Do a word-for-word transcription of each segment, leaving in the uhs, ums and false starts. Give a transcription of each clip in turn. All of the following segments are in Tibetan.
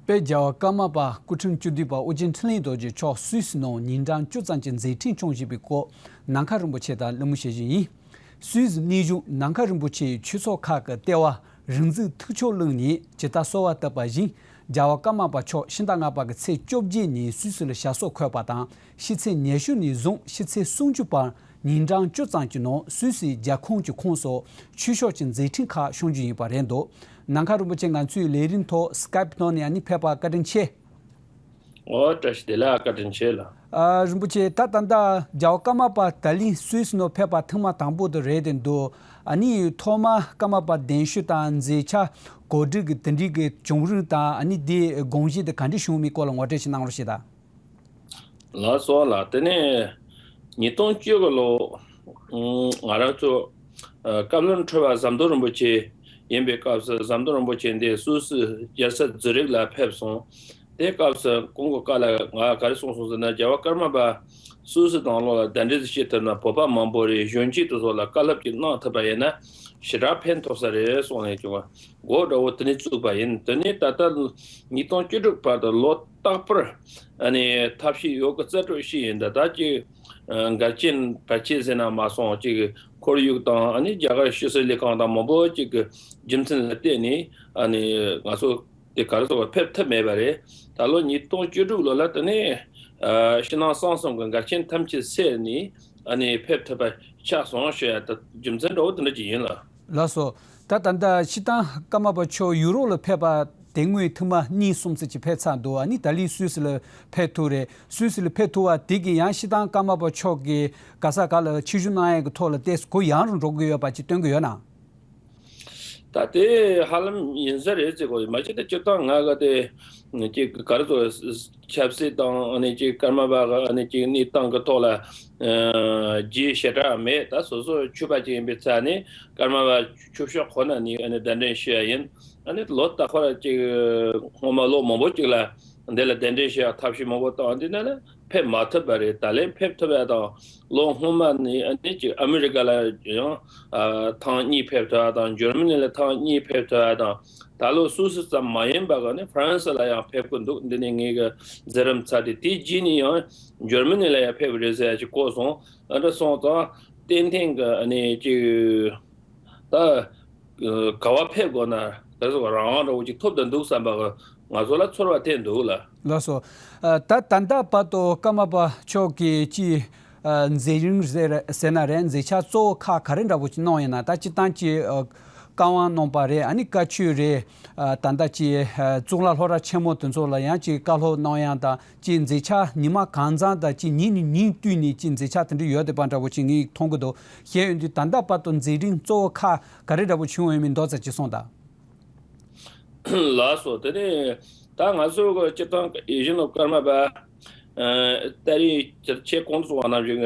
དཔལ་རྒྱལ་བ་ཀརྨ་པ་སྐུ་ཕྲེང་བཅུ་བདུན་པ་ཨོ་རྒྱན་འཕྲིན་ལས་རྡོ་རྗེ་མཆོག་སུད་སི་ནང་ཉིན་གྲངས་བཅུ་ཙམ་གྱི་མཛད་འཕྲིན་སྐྱོང་བཞིན་པའི་སྐོར་ནམ་མཁའ་རིན་པོ་ཆེ་དང་གླེང་མོལ་བྱེད་བཞིན་ཡིན། སུད་སི་གནས་གཞུང་ནམ་མཁའ་རིན་པོ་ཆེའི་ཆོས་ཚོགས་ཁག་གི་ལྟེ་བ་རིག་འཛིན་ཐུགས་མཆོག་གླིང་ནས་ཇི་ལྟར་གསོལ་བ་བཏབ་པ་བཞིན། རྒྱལ་བ་ཀརྨ་པ་མཆོག་ཕྱི་ཟླ་ལྔ་པ་གི་ཚེས་བཅོ་བརྒྱད་ཉིན་སུད་སི་ལ་ཞབས་སོར་འཁོད་པ་དང་། ཕྱི་ཚེས་ཉི་ཤུ་ནས་བཟུང་ཕྱི་ཚེས་སུམ་ཅུ་བར་ཉིན་གྲངས་བཅུ་ཙམ་གྱི་ནང་སུད་སིའི་རྒྱལ་ཁོངས་ཀྱི་ཁོངས་སུ་ཆོས་ཕྱོགས་ཀྱི་མཛད་འཕྲིན་ཁག་སྐྱོང་རྒྱུ་ཡིན་པ་རེད་འདུག་ནམ་མཁའ་རིན་པོ་ཆེ་ང་ཚོའི་ལས་རིམ་ཐོག་སི་ཀའེ་པི་ནང་ནས་ཨ་ནི་ཕེབས་པར་བཀའ་དྲིན་ཆེ། ཨོ་བཀྲ་ཤིས་བདེ་ལེགས། བཀའ་དྲིན་ཆེ་ལགས། ཨ། རིན་པོ་ཆེ། ད་ད་ལྟ་རྒྱལ་བ་ཀརྨ་པ་ད་ལན་སུད་སི་ནང་ཕེབས་པ་ཐེངས་མ་དང་པོ་དེ་རེད་དེ་འདུག་ཨ་ནི་ཐོག་མར་ཀརྨ་པ་གདན་ཞུ་དང་མཛད་འཆར་གོ་སྒྲིག་གི་དེ་འདྲའི་གི་བྱུང་རིམ་དང་། ཨ་ནི་དེའི་དགོངས་གཞི་དེ་ག་འདྲ་བྱུང་མིན་སྐོར་ལ་ངོ་སྤྲོད་ཅིག་གནང་རོགས་བྱེད་དང་། ལགས་སོ་ལགས། དེ་ནས་ཉིས་སྟོང་བཅུ་དགུ་ལོ། ང་རང་ཚོ་ཨ་བཀའ་བློན་ཁྲི་པ་ཟམ་གདོང་རིན་པོ་ཆེ་ཡིན་པའི་སྐབས་སུ། ཟམ་གདོང་རིན་པོ་ཆེ་འདི་སུད་སི་རྒྱལ་ས་ཛུ་རིག་ལ་ཕེབས་སོང་། དེ་སྐབས་སུ་ཁོང་གི་བཀའ་ལ་ང་ག་རེ་གསུངས་སོང་ཟེར་ན། རྒྱལ་བ་ཀརྨ་པ་སུད་སི་ནང་ལོགས་ལ་གདན་འདྲེན་བྱེད་ཐུབ་ན། བོད་པ་མང་པོ་རེད། གཞོན་སྐྱེས་དེ་ཚོ་ལ་བཀའ་སློབ་ཅིག་གནང་ཐུབ་པ་ཡིན་ན་ཞེ་དྲག་ཕན་ཐོགས་ས་རེད་གསུངས་ནས་ཀྱང་འགོ་འདྲ་བོ་དེ་ནས་བཙུགས་པ་ཡིན། དེ་ནས་ད་ལྟ་ཉིས་སྟོང་བཅུ་དྲུག་བར་དུ་ལོ་རྟག་པར་ཨ་ནི་ཐབས་ཤེས་ཡོད་དགུ་རྩལ་སྤྲུགས་བྱས་ཡིན། ད་ལྟ་ཅིག་འགལ་རྐྱེན་བར་ཆད་ཟེར་ན་མ་སོང་། ཅིག་ཁོར་ཡུག་དང་། ཨ་ནི་རྒྱ་གར་ཕྱི་སྲིད་ལས་ཁང་དང་མང་པོ་ཅིག་གི་རྒྱུ་མཚན་ལ་བརྟེན་ནས། ཨ་ནི་ང་ཚོ་དེ་ག་རེ་ཟེར་བ། ཕེབས་ཐུབ་མེད་པ་རེད། ད་ལོ་ཉིས་སྟོང་བཅུ་དྲུག་ལོ་ལ་དེ་ནས་ཨ་ཕྱི་ནང་གསང་གསུམ་གྱི་འགལ་རྐྱེན་ཐམས་ཅད་སེལ་ནས། ཨ་ནི་ཕེབས་ཐུབ་པ་ཆགས་སོང་ཞུ་ཡ། ད་རྒྱུ་མཚན་འདྲ་བོ་དེ་འདྲ་ཅིག་ཡིན་ལགས། ལགས་སོ། ད་ད་ལྟ་སྤྱིར་བཏང་ཀརྨ་པ་མཆོག་ཡུ་རོབ་ལ་ཕེབས་པ་དེ་སྔོན་ཐེངས་མ་གཉིས་གསུམ་ཙམ་ཅིག་ཕེབས་ཚར་འདུག་ཨ་ནི་ད་ལན་སུད་སི་ལ་ཕེབས་ཐུབ་རེད། སུད་སི་ལ་ཕེབས་ཐུབ་པ་དེ་གིས་ཡང་སྤྱིར་བཏང་ཀརྨ་པ་མཆོག་གིས་ག་ས་ག་ལ་ཆིབས་བསྒྱུར་གནང་ཡས་ཀྱི་ཐོག་ལ་ཏོག་ཙམ་གུ་ཡངས་རུ་འགྲོ་གི་ཡོད་པ་ཅིག་སྟོན་གྱི་ཡོད་ན། ད་དེ་ཧ་ལམ་ཡིན་ས་རེད་ཟེར་གོ། མ་གཞི་ད་སྤྱིར་བཏང་ང་ག་དེ་ཅིག་ག་རེ་ཟེར། ཆབ་སྲིད་དང་། ཨ་ནི་ཅིག་ཀརྨ་པ་གི་ཨ་ནི་ཅིག་གནས་སྟངས་ཀྱི་ཐོག་ལ་ཨ་རྒྱུས་ཞེ་དྲག་མེད། ད་སོ་སོ་ཆོས་པ་ཅིག་ཡིན་པའི་ཆ་ནས་ཀརྨ་པ་ཆོས་ཕྱོགས་ཁོ་ན་ནས་ཨ་ནི་གདན་འདྲེན་ཞུ་ཡ་ཡིན། ཨ་ནི་ལོ་རྟག་པར་ཅིག་སྔོན་མ་ལོ་མང་པོ་ཅིག་ལ་འདི་ལ་གདན་འདྲེན་ཞུ་ཡ་ཐབས་ཤེས་མང་པོ་བཏང་། འདི་ནས་ལ་ཕེབས་མ་ཐུབ་པ་རེད། ད་ལན་ཕེབས་ཐུབ་ཡ་དང་། ལོ་སྔོན་མ་ནས་ཨ་ནི་ཅིག་ཨ་མི་རི་ཀ་ལ་ཡང་ཨ་ཐེངས་གཉིས་ཕེབས་ཐུབ་ཡ་དང་། འཇར་མ་ནི་ལ་ཐེངས་གཉིས་ཕེབས་ཐུབ་ཡ་དང་། ད་ལོ་སུད་སི་ཙམ་མ་ཡིན་པ་གི་ནི་ཧྥ་རན་སི་ལ་ཡང་ཕེབས་ཀྱི་འདུག་འདི་ནས་ངེད་ཀྱི་མཛད་རིམ་ཚར་ཏེ། དེའི་རྗེས་ནས་ཡང་འཇར་མ་ནི་ལ་ཡང་ཕེབས་རེད་ཟེར་ཡ་ཅིག་གོ་སོང་། ཨ་འདྲ་སོང་ཙང་ཏན་ཏན་གྱི་ཨ་ནི་ཅིག་ད་ག་བ་ཕེབས་དགོས་ན་ག་ཟེར་བ། རང་དབང་འདྲ་བོ་ཅིག་ཐོབ་ད་འདུག་བསམ་པ་གི་ང་ཚོ་ལ་ཚོར་བ་ཐེབས་འདུག་ལ། ལགས་སོ། ཨ། ད་ད་ལྟ་བར་དུ་ཀརྨ་པ་མཆོག་གིས་ཅིག་ཨ། མཛད་རིམ་ཟེར་ཟེར་ན་རེད། མཛད་འཆར་གཙོ་བོ་ཁག་ག་རེ་འདྲ་པོ་ཅིག་གནང་ཡོད་ན། ད་སྤྱིར་བཏང་ཅིག་ཨ། བཀའ་དབང་གནང་པ་རེད། ཨ་ནི་བཀའ་ཆོས་རེད། ཨ། ད་ལྟ་ཅིག་ཨ། གཙུག་ལག་སློབ་གྲྭ་ཆེན་མོ་དེ་ཚོ་ལ་ཡང་ཅིག་བཀའ་སློབ་གནང་ཡ་དང་། ཅིག་མཛད་འཆར་ཉི་མ་གང་བཟང་དང་། ཅིག་ཉིན་ནས་ཉིན་བསྟུད་ནས་ཅིག་མཛད་འཆར་དེ་འདྲ་ཡོད་བསྡད་པ་འདྲ་པོ་ཅིག་ངས་མཐོང་གི་འདུག་བཤད་ཡོང་དུས་ད་ལྟ་བར་དུ་མཛད་རིམ་གཙོ་བོ་ཁག་ག་རེ་འདྲ་པོ་བྱུང་ཡོད་མེད་མདོ་ཙམ་ཅིག་གསུངས་དང་། ལགས་སོ། དེ་ནས་ད་ང་ཚོ་གི་སྤྱིར་བཏང་ཡིད་བཞིན་ནོར་བུ་ཀརྨ་པ་ཨ་ད་རེས་ཁྱེད་གོང་དུ་གསུངས་པ་ནང་བཞིན་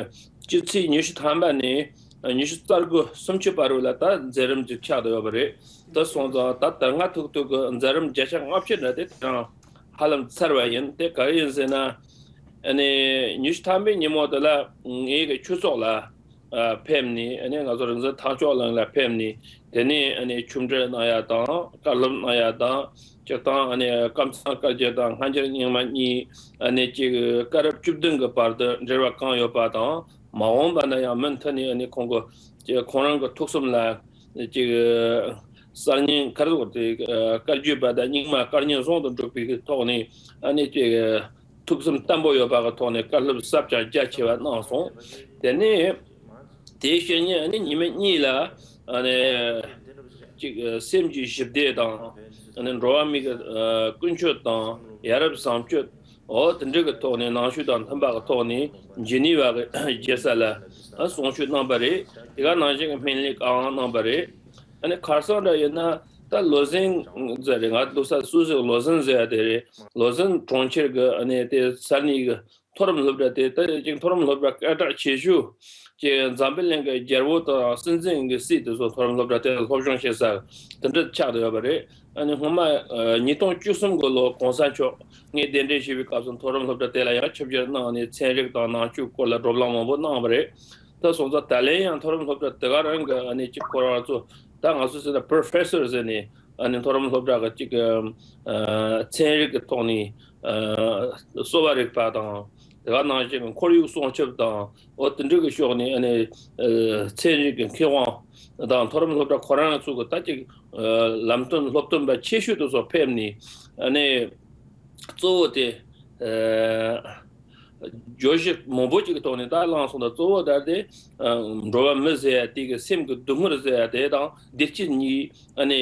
གྱི་སྤྱི་ཚེས་ཉི་ཤུ་ཐམ་པ་ནས་ཉི་ཤུ་རྩ་དགུ་སུམ་ཅུ་བར་དུ་ལ་ད་མཛད་རིམ་ཅིག་ཆགས་བསྡད་ཡོད་པ་རེད། དེ་སོང་ཙང་ད་ད་སྔ་ཐུག་ཐུག་གི་མཛད་རིམ་བརྒྱ་ཆ་ལྔ་བཅུ་འདྲ་དེ་དེ་རང་ཧ་ལམ་ཚར་བ་ཡིན། དེ་ག་རེ་ཡིན་ཟེར་ན། ཨ་ནི་ཉི་ཤུ་ཐམ་པའི་ཉིན་མོ་དེ་ལ་ངེད་ཀྱི་ཆོས་ཚོགས་ལ་ཨ་ཕེབས་ནས། ཨ་ནི་ང་ཚོ་རིག་འཛིན་ཐང་ཆོག་གླིང་ལ་ཕེབས་ནས། དེ་ནས་ཨ་ནི་ཆོས་འབྲེལ་གནང་ཡ་དང་། བཀའ་སློབ་གནང་ཡ་དང་། སྤྱིར་བཏང་ཨ་ནི་ཀམ་ཚང་བཀའ་བརྒྱུད་དང་སྔ་འགྱུར་རྙིང་མ་གཉིས། ཨ་ནི་ཅིག་སྐབས་རབས་བཅུ་བདུན་གྱི་བར་དུ་འབྲེལ་བ་གང་ཡོད་པ་དང་། མ་འོངས་པ་ན་ཡང་མུ་མཐུད་ནས་ཨ་ནི་ཁོང་གི་ཁོང་རང་གི་ཐུགས་སེམས་ལ་ཅིག་གསར་རྙིང་ག་རེ་ཟེར་དགོས་རེད། བཀའ་བརྒྱུད་པ་དང་རྙིང་མ་བཀའ་རྙིང་ཟུང་དུ་འཇུག་པའི་ཐོག་ནས། ཨ་ནི་ཅིག་ཐུགས་སེམས་བརྟན་པོ་ཡོད་པ་གི་ཐོག་ནས་བཀའ་སློབ་ཟབ་ཅིང་རྒྱ་ཆེ་བ་གནང་སོང་། དེ་ནས་དེའི་ཕྱི་ཉིན་ཨ་ནི་ཉི་མ་གཉིས་ལ་ཨ་ནི་ཅིག་སེམས་ཀྱི་ཞི་བདེ་དང་། ཨ་ནི་འགྲོ་བ་མིའི་ཀུན་སྤྱོད་དང་ཡ་རབས་བཟང་སྤྱོད། འོ་དེ་འདྲ་གི་ཐོག་ནས་ནང་ཆོས་དང་མཐུན་པ་གི་ཐོག་ནས་ཇི་ནི་ཝ་གི་རྒྱལ་ས་ལ་གསུང་ཆོས་གནང་པ་རེད། དེ་ག་ནང་བཞིན་གྱི་སྨན་བླའི་བཀའ་དབང་གནང་པ་རེད། ཨ་ནི་ཁ་སང་འདྲ་ཡིན་ན་ད་ལོ་ཟན་ཟེར་རེད། ང་འདུག་ས་སུད་སི་ལོ་ཟན་ཟེར་ཡ་དེ་རེད། ལོ་ཟན་གྲོང་ཁྱེར་གི་ཨ་ནི་དེ་ས་གནས་གི་མཐོ་རིམ་སློབ་གྲྭ་དེ། ད་ཅིག་མཐོ་རིམ་སློབ་གྲྭ་སྐད་གྲགས་ཆེ་ཤོས་ཀྱི་འཛམ་བུ་གླིང་གི་རྒྱལ་པོ་དང་སྲིད་འཛིན་གྱི་སྲས་དེ་ཚོ་མཐོ་རིམ་སློབ་གྲྭ་དེ་ལ་སློབ་སྦྱོང་བྱེད་ས་དེ་འདྲ་ཆགས་བསྡད་ཡོད་པ་རེད། ཨ་ནི་སྔོན་མ་ཨ་ཉིས་སྟོང་བཅུ་གསུམ་གི་ལོ་གོང་ས་མཆོག་ངས་གདན་འདྲེན་ཞུས་པའི་སྐབས་སུ་མཐོ་རིམ་སློབ་གྲྭ་དེ་ལ་ཡང་ཆིབས་བསྒྱུར་གནང་ནས་ཚན་རིག་དང་ནང་ཆོས་སྐོར་ལ་བགྲོ་གླེང་མང་པོ་གནང་བ་རེད། ད་སོང་ཙང་ད་ལན་ཡང་མཐོ་རིམ་སློབ་གྲྭ་དེ་ག་རང་གི་ཨ་ནི་ཅིག་ཁོ་རང་ཚོ་ད་ང་ཚོ་ཟེར་ན་པོ་རོ་ཕེ་སར་ཟེར་ནས་ ཨ་ནི་མཐོ་རིམ་སློབ་གྲྭ་གི་གཅིག་གི་ཨ་ཚན་རིག་གི་ཐོག་ནས་ཨ་གསོ་བ་རིག་པ་དང་། དེ་ག་ནང་བཞིན་གྱི་ཁོར་ཡུག་སྲུང་སྐྱོབ་དང་འོ་དེ་འདྲ་གི་ཕྱོགས་ནས་ཨ་ནི་ཨ་ཚན་རིག་གི་མཁས་དབང་དང་མཐོ་རིམ་སློབ་གྲྭ་ཁོ་རང་ཚོ་གི་ད་ཅིག་ཨ་ལམ་སྟོན་སློབ་སྟོན་པ་ཆེ་ཤོས་དེ་ཚོ་ཕེབས་ནས་ཨ་ནི་གཙོ་བོ་དེ་ཨ་བརྗོད་གཞི་མང་པོ་ཅིག་གི་ཐོག་ནས་ད་བླངས་སོང་ད། གཙོ་བོ་ད་དེ་ཨ་འགྲོ་བ་མི་ཟེར་ཡ་དེ་གི་སེམས་ཀྱི་སྡུག་བསྔལ་ཟེར་ཡ་དེ་དང་བདེ་སྐྱིད་གཉིས། ཨ་ནི་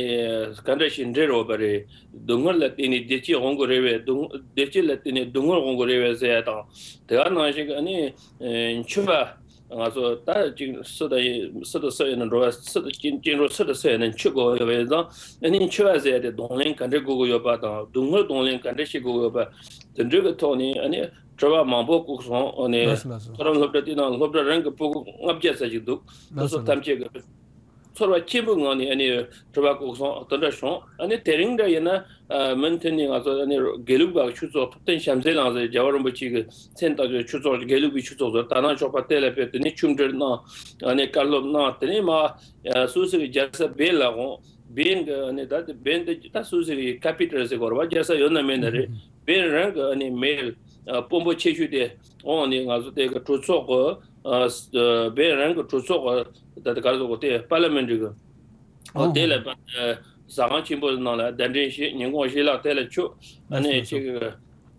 ག་འདྲ་ཞིག་འབྲེལ་ཡོད་པ་རེད། སྡུག་བསྔལ་ལ་བརྟེན་ནས་བདེ་སྐྱིད་འོང་གི་རེད་པས། སྡུག་བདེ་སྐྱིད་ལ་བརྟེན་ནས་སྡུག་བསྔལ་འོང་གི་རེད་པས་ཟེར་ཡ་དང་། དེ་ག་ནང་བཞིན་གྱི་ཨ་ནི་འཆི་བ། ང་ཚོ་ད་ཅིག་སུ་དང་ཡིན་སུ་དང་སུ་ཡིན་ན་འགྲོ་བ་སུ་དང་སྐྱེ་སྐྱེ་འགྲོ་སུ་དང་སུ་ཡིན་ན་འཆི་དགོས་ཡོད་པ་ཡིན་ཙང་། ཨ་ནི་འཆི་བ་ཟེར་ཡ་དེ་གདོང་ལེན་ག་འདྲ་དགོས་ཀྱི་ཡོད་པ་དང་། སྡུག་བསྔལ་གདོང་ལེན་ག་འདྲ་བྱེད་དགོས་ཀྱི་ཡོད་པ། དེ་འདྲ་གི་ཐོག་ནས་ཨ་ནི་དྲི་བ་མང་པོ་བཀུག་སོང་། ཨ་ནི་ལགས་སོ་ལགས་སོ། མཐོ་རིམ་སློབ་གྲྭ་དེ་ནང་སློབ་གྲྭ་རང་གི་ཕྲུ་གུ་ལྔ་བརྒྱ་ཙམ་ཞིག་འདུག་དེ་ལགས་ཚོ་སོ། ཐམས་ཅད་ཀྱི་ཚོར་བ་ཆེན་པོའི་ངང་ནས་ཨ་ནི་དྲི་བ་བཀུག་སོང་། དེ་འདྲ་བྱུང་། ཨ་ནི་དེ་རིང་འདྲ་ཡིན་ན་ཨ་མུ་མཐུད་ནས་ང་ཚོ་ཨ་ནི་དགེ་ལུགས་པ་ཆོས་ཚོགས་ཐུབ་བསྟན་བྱམས་བརྩེ་གླིང་ཟེར་རྒྱལ་བ་རིན་པོ་ཆེ་གི་མཚན་བཏགས་ཀྱི་ཆོས་ཚོགས། དགེ་ལུགས་པའི་ཆོས་ཚོགས་ཟེར། དར་ནག་ཕྱོགས་པ་དེ་ལ་ཕེབས། དེ་ནས་ཆོས་འབྲེལ་གནང་། ཨ་ནི་བཀའ་སློབ་གནང་། དེ་ནས་མ་ཨ་སུད་སི་གི་རྒྱལ་ས་བེན་ལ་འོང་། བེན་གི་ཨ་ནི་ད་དེ་བེན་དེ་ད་སུད་སི་གི་ཀེ་པི་ཊལ་ཟེར་དགོས་རེད་པ། རྒྱལ་ས་ཡོད་ན་མེད་ན་རེད། བེན་རང་གི་ཨ་ནི་མེར་ཨ་དཔོན་པོ་ཆེ་ཤོས་དེ་འོང་ནས་ང་ཚོ་དེ་གི་གྲོས་ཚོགས་གི་ཨ་བེན་རང་གི་གྲོས་ཚོགས་གི་ད་དེ་ག་རེ་ཟེར་དགོས། དེ་པར་ལི་མེན་ཊི་གི་འོ་དེ་ལ་ཨ་ཟ་ཁང་ཆེན་པོ་ནང་ལ་གདན་འདྲེན་བྱས། ཉིན་གུང་ཞལ་ལག་དེ་ལ་མཆོད། ཨ་ནི་ཅིག་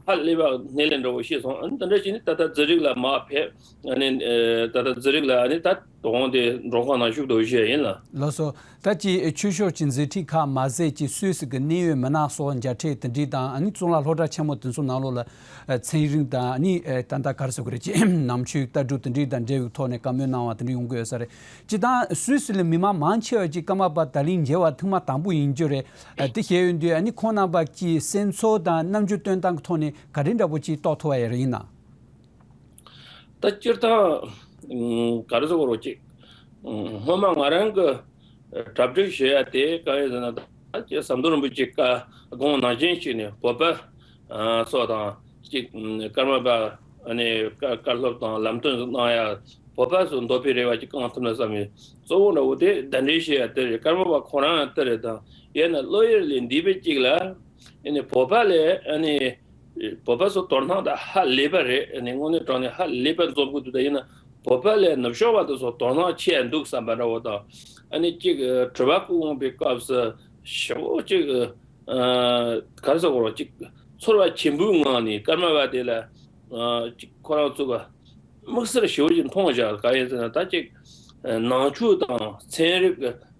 ཧ་ལས་པ་སྣེ་ལེན་འདྲ་བོ་བྱས་སོང་། ཨ་ནི་དེ་འདྲ་བྱས་ནས་ད་ལྟ་ཛི་རིག་ལ་མར་ཕེབས། ཨ་ནི་ཨ་ད་ལྟ་ཛི་རིག་ལ་ཨ་ནི་ད་དོ་དགོང་དེ་མགྲོན་ཁང་ནང་བཞུགས་འདུག་བཤད་ཡིན་ལ། ལགས་སོ། ད་ཅི་ཆོས་ཕྱོགས་ཀྱི་མཛད་འཕྲིན་ཁག་མ་ཟད་ཀྱི་སུད་སི་གི་གནད་ཡོད་མི་སྣ་སོགས་མཇལ་འཕྲད་དེ་འདྲ་དང་། ཨ་ནི་གཙུག་ལག་སློབ་གྲྭ་ཆེན་མོ་དེ་ཚོ་ནང་ལོགས་ལ་ཚན་རིག་དང་། ཨ་ནི་ད་ལྟ་ག་རེ་ཟེར་དགོས་རེད། ཅི་ནང་ཆོས་ལྟ་གྲུབ་དེ་འདྲ་དང་འབྲེལ་བའི་ཐོག་ནས་བཀའ་མོལ་གནང་བ་དེ་འདྲ་ཡོང་གི་ཡོད་ས་རེད། སྤྱིར་བཏང་སུད་སི་ལ་མི་མང་མང་ཆེ་བ་ཅིག་ཀརྨ་པ་ད་ལན་མཇལ་བ་ཐེངས་མ་དང་པོ་ཡིན་རྒྱུ་རེད། ཨ་དེ་བཤད་ཡོང་དུས་ཨ་ནི་ཁོང་རྣམ་པ་ཀྱི་སེམས་ཚོར་དང་རྣམ་འགྱུར་སྟོན་སྟངས་ཀྱི་ཐོག་ནས་ག་རེ་འདྲ་པོ་ཅིག་རྟོགས་ཐུབ་པ་ཡོད་རེད། ཡིན་ན། ད་སྤྱིར་བཏང་ཨ་ག་རེ་ཟེར་དགོས་རེད། ཅིག་ཨ་སྔོན་མ་ང་རང་གི་གྲ་སྒྲིག་བྱེད་ཡ་དེ་གང་ཡིན་ཟེར་ན། ད་ཅིག་ཟམ་གདོང་རིན་པོ་ཆེ་བཀའ་དགོངས་ནང་བཞིན་བྱས་ནས་བོད་པ་ཨ་སོགས་དང་། ཅིག་ཀརྨ་པ་ཨ་ནི་བཀའ་བཀའ་སློབ་དང་ལམ་སྟོན་གནང་ཡ་བོད་པ་ཚོ་འདོད་པའི་རེ་བ་ཅིག་བསྐང་ཐུབ་ན་བསམ་ཡོད། གཙོ་བོ་འདྲ་བོ་དེ་གདན་འདྲེན་བྱེད་ཡ་དེ་རེད། ཀརྨ་པ་ཁོ་རང་ཡང་དེ་རེད། དང་ཡང་ན་བློ་ཡུལ་ལས་འདས་པའི་ཅིག་ལ་ཨ་ནི་བོད་པ་ལས་ཨ་ནི་བོད་པ་ཚོ་དོ་སྣང་ད་ཧ་ལས་པ་རེད། ཨ་ནི་དངོས་གནས་དྲང་གནས་ཧ་ལས་པ་འཛོམས་ཀྱི་འདུག་ད་ཡིན་ན་བོད་པ་ལས་ནུབ་ཕྱོགས་པ་དེ་ཚོ་དོ་སྣང་ཆེ་ཡ་འདུག་བསམ་པ་འདྲ་བོ་དང་། ཨ་ནི་ཅིག་དྲི་བ་བཀོད་འོང་པའི་སྐབས་སུ་ཞེ་པོ་ཅིག་ཨ་ག་རེ་ཟེར་དགོས་རེད། ཅིག་ཚོར་བ་ཆེན་པོའི་ངང་ནས་ཀརྨ་པ་དེ་ལ་ཨ་ཅིག་ཁོ་རང་ཚོ་ག་དམིགས་བསལ་ཞེ་པོ་ཅིག་མཐོང་བཞག་ག་ཡིན་ཟེར་ན། ད་ཅིག་ཨ་ནང་ཆོས་དང་ཚན་རིག་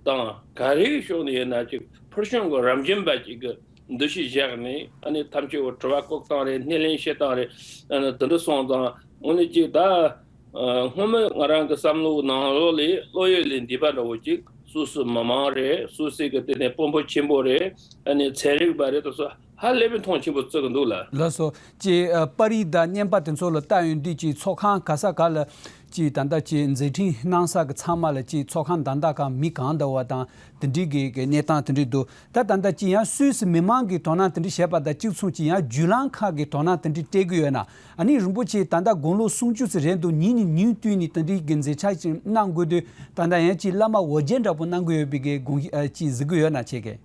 དང་ག་རེ་གི་ཕྱོགས་ནས་ཡིན་ན་ཅིག་ཕུལ་བྱུང་གི་རབ་འབྱམས་པ་ཅིག་གི་འདུ་ཤེས་བཞག་ནས། ཨ་ནི་ཐམས་ཅད་པོ་དྲི་བ་བཀོད་སྟངས་རེད། སྣེ་ལེན་བྱེད་སྟངས་རེད། ཨ་ནི་དེ་འདྲ་སོང་ཙང་དངོས་གནས་ཅིག་ད་ཨ་སྔོན་མ་ང་རང་གི་བསམ་བློའི་ནང་ལོགས་ལས་བློ་ཡུལ་ལས་འདས་པ་འདྲ་བོ་ཅིག་སུད་སི་མི་མང་རེད། སུད་སི་གི་དེ་ནས་དཔོན་པོ་ཆེན་པོ་རེད། ཨ་ནི་ཚན་རིག་པ་རེད། དེ་ཚོ་ཧ་ལས་པའི་མཐོང་ཆེན་པོ་བརྩི་གི་འདུག་ལ། ལགས་སོ། ཅེས་ཨ་པར་རིས་དང་བརྙན་པར་དེ་ཚོ་ལ་བལྟ་ཡོང་དུས་ཀྱི་ཚོགས་ཁང་ག་ས་ག་ལ་ཅེས་ད་ལྟ་ཅེས་མཛད་འཕྲིན་གནང་ས་གི་ཚང་མ་ལ་ཅེས་ཚོགས་ཁང་ད་ལྟ་གང་མི་གང་འདྲ་བ་དང་དེ་འདྲའི་གི་གི་གནས་སྟངས་དེ་འདྲའི་འདུག་ད་ད་ལྟ་ཅེས་ཡང་སུད་སི་མི་མང་གི་དོ་སྣང་དེ་འདྲ་བྱས་པ་དང་གཅིག་མཚུངས་ཅེས་ཡང་བརྒྱུད་ལམ་ཁག་གི་དོ་སྣང་དེ་འདྲ་སྤྲད་གི་ཡོད་ན། ཨ་ནི་རིན་པོ་ཆེ་ད་ལྟ་དགུང་ལོ་སུམ་ཅུ་ཙམ་རེད་འདུག་ཉིན་ནས་ཉིན་བསྟུད་ནས་དེ་འདྲའི་གི་མཛད་འཆར་ཅིག་གནང་དགོས་དུས། ད་ལྟ་ཡང་ཅིག་བླ་མ་འོ་བརྒྱལ་འདྲ་པོ་གནང་གི་ཡོད་པའི་གི་དགོངས་ཨ་ཅིག་གཟིགས་གི་ཡོད་ན་ཁྱེད་ཀྱིས།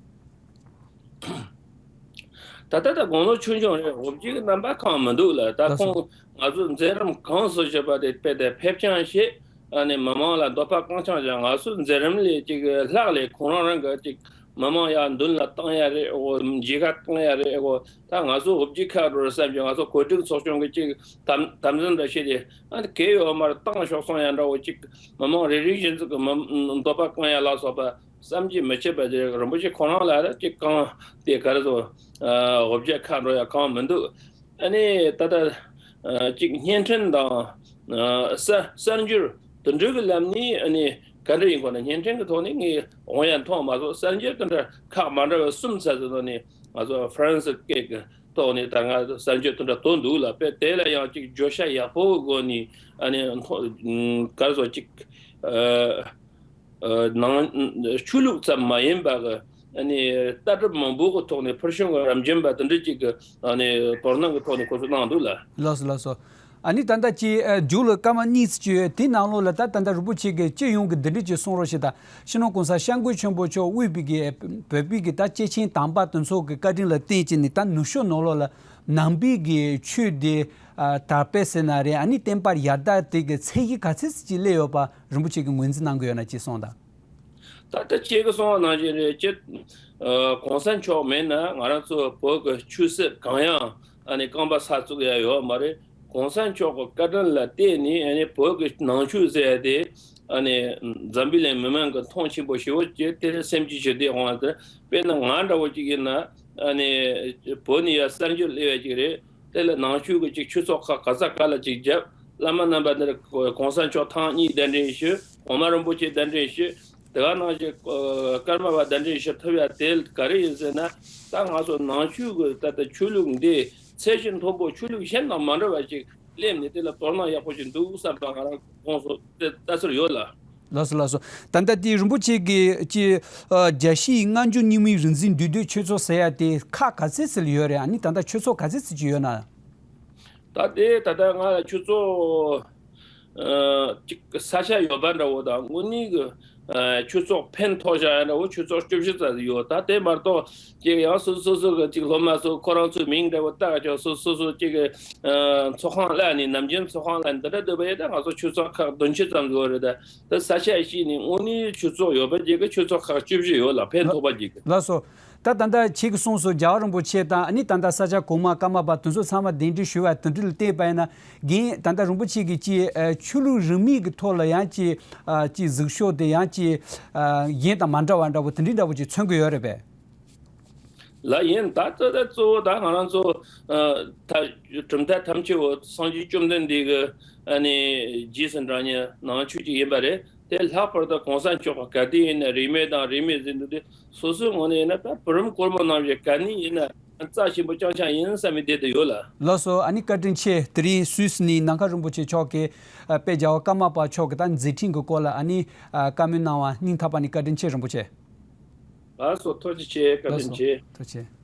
ད་ལྟ་ད་དགུང་ལོ་ཆུང་ཆུང་རེད། འོ་བརྒྱལ་གྱི་རྣམ་པ་གང་མི་འདུག་ལ། ད་ལགས་སོ། ཁོང་ང་ཚོ་མཛད་རིམ་གང་སུ་བྱེད་པ་དེ་དཔེ་དེ་ཕེབས་རྐྱང་བྱེད། ཨ་ནི་མི་མང་ལ་འདོད་པ་བསྐང་རྐྱང་བྱེད། ང་ཚོ་མཛད་རིམ་ལས་ཅིག་ལྷག་ལས་ཁོང་རང་རང་གི་ཅིག་མི་མང་ཡར་མདུན་ལ་བཏང་ཡ་རེད། འོ་མཇལ་ཁ་བཏང་ཡ་རེད། འོ་ད་ང་ཚོ་འོ་བརྒྱལ་ཁག་འགྲོ་རེད་བསམ་གྱི། ང་ཚོ་གོ་སྒྲིག་ཚོགས་ཆུང་གི་ཅིག་དམ་དམ་འཛིན་འདྲ་བྱེད་དེ། ཨ་ནི་གལ་ཡོད་མ་རེད། བཏང་ཤོག་སོང་ཡ་འདྲ་བོ་ཅིག་མི་མང་རེ་རེ་བཞིན་ཚོ་གི་མི་འདོད་པ་བསྐང་ཡ་ལ་སོགས་པ་བསམ་གྱིས་མི་ཁྱབ་པ་དེ་རིན་པོ་ཆེ་ཁོ་རང་ལ་ཅིག་གང་དེ་ག་རེ་ཟེར། ཨ་འོ་བརྒྱལ་ཁག་འགྲོ་ཡ་གང་མི་འདུག་ཨ་ནི་ད་ལྟ་ཨ་ཅིག་བརྙན་འཕྲིན་དང་ཨ་གསར་གསར་འགྱུར་དེ་འདྲ་གི་ལམ་ནས། ཨ་ནི་ག་འདྲ་ཡིན་གོ་ན་བརྙན་འཕྲིན་གི་ཐོག་ནས་ངས་འོང་ཡ་མཐོང་མ་སོང་། གསར་འགྱུར་དེ་འདྲ་ཁག་མ་འདྲ་བ་གསུམ་ཙམ་ཟེར་ནས་ང་ཚོ་ཧྥ་རན་སི་སྐད་གི་ཐོག་ནས་ད་ང་གསར་འགྱུར་དེ་འདྲ་ཐོན་འདུག་ལ། དཔེ་དེ་ལ་ཡང་ཅིག་བརྗོད་བྱ་ཡག་པོ་གི་སྒོ་ནས། ཨ་ནི་མཐོ་ག་རེ་ཟེར། ཅིག་ཨ་ཨ་ནང་ཆོས་ལུགས་ཙམ་མ་ཡིན་པ་གི་ཨ་ནི་ལྟ་གྲུབ་མང་པོ་གི་ཐོག་ནས་ཕུལ་བྱུང་གི་རབ་འབྱམས་པ་དེ་འདྲ་ཅིག་གི་ཨ་ནི་དོ་སྣང་གི་ཐོག་ནས་ཁོ་ཚོས་གནང་འདུག་ལ། ལགས་སོ་ལགས་སོ། ཨ་ནི་ད་ལྟ་ཅིག་ཨ་མཇུག་ལ་སྐར་མ་གཉིས་ཙམ་ཅིག་ཡོད། དེའི་ནང་ལོགས་ལ་ད་ད་ལྟ་རིན་པོ་ཆེ་གིས་སྤྱི་ཡོངས་ཀྱི་འདི་འདྲ་ཅིག་གསུང་རོགས་ཞེས་དང་། སྤྱི་ནོར་༸གོང་ས་༸སྐྱབས་མགོན་ཆེན་པོ་མཆོག་དབུས་པའི་གི་བོད་པའི་གི་ད་སྐྱེས་ཆེན་དམ་པ་དེ་ཚོ་གི་བཀའ་དྲིན་ལ་བརྟེན་བྱས་ནས། ད་ནུབ་ཕྱོགས་ནང་ལོགས་ལ་ནང་པའི་གི་ཆོས་དེ་ཨ་དར་སྤེལ་ཟེར་ན་རེད། ཨ་ནི་བསྟན་པ་ཡར་དར་དེ་གི་ཚད་གཞི་ག་ཚད་ཙམ་ཅིག་སླེབས་ཡོད་པ་རིན་པོ་ཆེ་གིས་ངོས་འཛིན་གནང་གི་ཡོད་ན་ཅིག་གསུངས་དང་། ད་ལྟ་ཁྱེད་ཀྱིས་གསུངས་པ་ནང་བཞིན་རེད། སྤྱི་ཨ་གོང་ས་མཆོག་མེད་ན་ང་རང་ཚོ་བོད་ཀྱི་ཆོས་སྲིད་གང་ཡང་ཨ་ནི་རྐང་པ་ས་བཙུགས་ཡ་ཡོད་མ་རེད། གོང་ས་མཆོག་གི་བཀའ་དྲིན་ལ་བརྟེན་ནས་ཨ་ནི་བོད་ཀྱི་ནང་ཆོས་ཟེར་ཡ་དེ་ཨ་ནི་འཛམ་བུ་གླིང་མི་མང་གི་མཐོང་ཆེན་པོ་ཞེ་པོ་ཅིག་དེ་སེམས་ཀྱི་ཞི་བདེ་འོང་བ་དེ། དཔེར་ན་ང་འདྲ་བོ་ཅིག་ཡིན་ན་ཨ་ནི་བོད་ནས་ཡར་གསར་འབྱོར་སླེབས་ཡ་ཅིག་རེད། དེ་ལ་ནང་ཆོས་ཀྱི་ཅིག་ཆོས་ཚོགས་ཁག་ག་ས་ག་ལ་ཅིག་བརྒྱབ། བླ་མ་རྣམ་པ་འདིར་གོང་ས་མཆོག་ཐེངས་གཉིས་གདན་འདྲེན་ཞུས། གོང་མ་རིན་པོ་ཆེ་གདན་འདྲེན་ཞུས། དེ་ག་ནང་བཞིན་ཨ་ཀརྨ་པ་གདན་འདྲེན་ཞུ་ཐུབ་ཡ་དེ་ག་རེ་ཡིན་ཟེར་ན། ད་ང་ཚོ་ནང་ཆོས་ཀྱི་ད་ལྟ་ཆོས་ལུགས་འདི་ཚད་གཞི་མཐོན་པོ་ཆོས་ལུགས་གཞན་དང་མ་འདྲ་བ་ཅིག་སླེབས་ནས། དེ་ལ་དོ་སྣང་ཡག་པོ་ཞིག་འདུག་བསམ་པ་ང་རང་དགོངས་སུ་ལྟ་ཚུལ་ཡོད་ལ། ལགས་སོ་ལགས་སོ། ད་ལྟ་དེ་རིན་པོ་ཆེ་གིས་ཀྱི་ཨ་རྒྱལ་སྤྱིའི་སྔ་འགྱུར་རྙིང་མའི་རིག་འཛིན་འདུས་སྡོད་ཆོས་ཚོགས་ཟེར་ཡ་དེ་ཁག་ག་ཚད་ཙམ་ཡོད་རེད། ཨ་ནི་ད་ལྟ་ཆོས་ཚོགས་ག་ཚད་ཙམ་ཅིག་ཡོད་ན། ད་དེ་ད་ལྟ་ང་ལ་ཆོས་ཚོགས་ཨ་ཅིག་ས་ཆ་ཡོད་པ་འདྲ་བོ་དང་། དངོས་གནས་ཀྱི་ཨ་ཆོས་ཚོགས་ཕན་ཐོགས་བཞག་ཡ་འདྲ་བོ་ཆོས་ཚོགས་བཅུ་བཞི་ཙམ་ཡོད། ད་དེ་མ་གཏོགས་ཅིག་ཡང་སོ་སོ་སོ་གི་ཅིག་སློབ་མ་ཚོ་ཁོ་རང་ཚོའི་མིང་འདྲ་བོ་བཏགས་ཀྱང་། སོ་སོ་སོ་ཅིག་གི་ཨ་ཚོགས་ཁང་ལ་ནི་ནམ་རྒྱུན་ཚོགས་ཁང་ལ་འདི་འདྲ་འདུག་པ་ཡིན་ན། ང་ཚོ་ཆོས་ཚོགས་ཁག་བདུན་ཅུ་ཙམ་ཡོད་རེད། ད་ད་ས་ཆ་གཅིག་ནས་དངོས་གནས་ཆོས་ཚོགས་ཡོད་པ་ཅིག་གི་ཆོས་ཚོགས་ཁག་བཅུ་བཞི་ཡོད་ལ། ཕན་ཐོགས་པ་ཅིག་གི། ལགས་སོ། ད་ད་ལྟ་ཁྱེད་ཀྱིས་གསུངས་སོང་། རྒྱལ་བ་རིན་པོ་ཆེ་དང་ཨ་ནི་ད་ལྟ་ས་སྐྱ་གོང་མ་ཀརྨ་པ་དེ་ཚོ་ཚང་མ་གདན་འདྲེན་ཞུས་པ་དེ་འདྲ་ལ་བལྟས་པ་ཡིན་ན། རྒན་ད་ལྟ་རིན་པོ་ཆེ་གིས་ཅིག་ཨ་ཆོས་ལུགས་རིས་མེད་ཀྱི་ཐོག་ལ་ཡང་ཅིག་ཨ་ཅིག་གཟིགས་ཕྱོགས་དེ་ཡང་ཅིག་ཨ་གཞན་དང་མ་འདྲ་བ་འདྲ་བོ་དེ་འདྲའི་འདྲ་བོ་ཅིག་མཚོན་གྱི་ཡོད་རེད་པས། ལགས་ཡིན། ད་ལྟ་ད་གཙོ་བོ་ད་ང་རང་ཚོ་ཨ་ད་གྲུབ་མཐའ་ཐམས་ཅད་པོ་སངས་རྒྱས་བཅོམ་ལྡན་འདས་ཀྱི་ཨ་ནི་རྗེས་སུ་འབྲང་ནི་ནང་ཆོས་ཅིག་ཡིན་པ་རེད། དེ་ལྷག་པར་དུ་གོང་ས་མཆོག་གི་ག་དུས་ཡིན་ན་རིས་མེད་དང་རིས་མེད་ཟེར་འདུག་དེ། སོ་སོའི་ངོས་ནས་ཡིན་ན་ད་བུ་རམ་གོར་མོ་ནང་བཞིན་ག་ནས་ཡིན་ན་རྩ་ཆེན་པོ་རྐྱང་རྐྱང་ཡིན་བསམ་པའི་བསྡད་དུ་ཡོད་ལ། ལགས་སོ། ཨ་ནི་བཀའ་དྲིན་ཆེ། དེ་རིང་སུད་སི་ནས་ནམ་མཁའ་རིན་པོ་ཆེ་མཆོག་གིས་ཨ་དཔལ་རྒྱལ་བ་ཀརྨ་པ་མཆོག་གི་ད་མཛད་འཕྲིན་གྱི་སྐོར་ལ་ཨ་ནི་ཨ་བཀའ་མོལ་གནང་བ། སྙིང་ཐག་པ་ནས་བཀའ་དྲིན་ཆེ་རིན་པོ་ཆེ། ལགས་སོ། ཐུགས་རྗེ་ཆེ། བཀའ་དྲིན་ཆེ། ཐུགས་རྗེ་ཆེ།